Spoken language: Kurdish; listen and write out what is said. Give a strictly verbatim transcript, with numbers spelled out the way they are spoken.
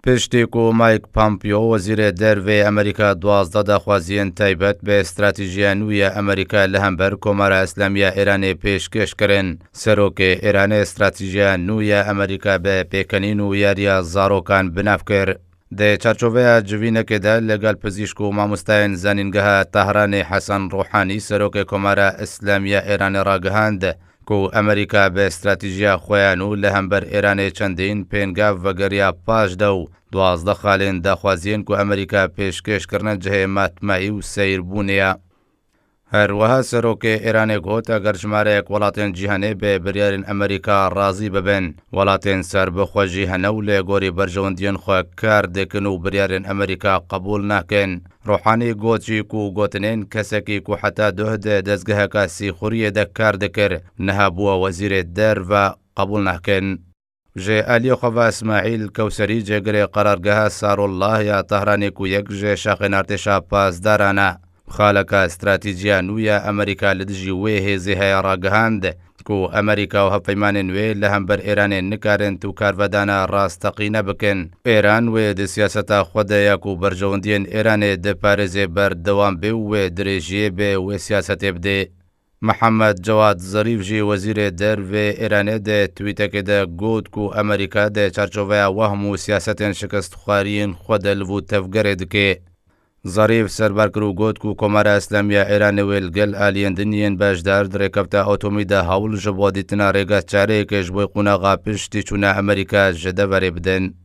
Piştî ku Mike Pompeo, wezîrê dervê Amerîka, duwazdeh daxwaziyên taybet bi stratejiya nû ya Amerîka li hember Komara Îslamî ya Îranê pêşkêş kirin, serokê Îranê stratejiya nû ya Amerîka bi pêkenîn û yariya zarokan bi nav kir. Di çarçoveya civînekê de, li gel pizîşk û mamostayên zanîngeha Tehranê Hesen Ruhanî, serokê Komara Îslamî ya Îranê, ragihand, ku Amerîka bi stratejiya xwe ya nû li hember Îranê çendîn pêngav vegeriya paş de û duwazdeh xalên daxwaziyên ku Amerîka pêşkêş kirine cihê matmayî û seyrbûnê ye. Her wiha serokê Îranê got, eger jimareyek welatên cîhanê bi biryarên Amerîka razî bibin, welatên serbixwe jî hene û li gorî berjewendiyên xwe kar dikin û biryarên Amerîka qebûl nakin. Ruhanî got jî ku gotinên kesekî ku heta duh di dezgeheka sîxuriyê de kar dikir, niha bûye wezîrê derve, qebûl nakin. Ji aliyê xwe ve Îsmaîl Kewserî, cêgirê qerargeha Sarullah ya Tehranê ku yek ji şaxên artêşa pasdaran e, bi xaleka stratejiya nû ya Amerîka li dijî wê hêzê heye, ragihand, ku Amerîka û hevpeymanên wê li hember Îranê nikarin tûkarvedana rasteqîne bikin. Îran wê di siyaseta xwe de ya ku berjewendiyên Îranê diparêze berdewam bê û wê dirêjiyê bi wê siyasetê bidê. Mihemed Cewad Zarîf jî, wezîrê dervê Îranê, di twîtekê de got ku Amerîka di çarçoveya wehm û siyasetên şikestxwariyên xwe de li vû tevgerê dike. Zarîf serbar kir û got ku Komara Îslamî ya Îranê wê li gel aliyên din yên beşdar di rêkefta atomî de hewl ji bo dîtina rêga çareyekê ji bo qonaxa piştî çûna Amerîka ji deverê bidin.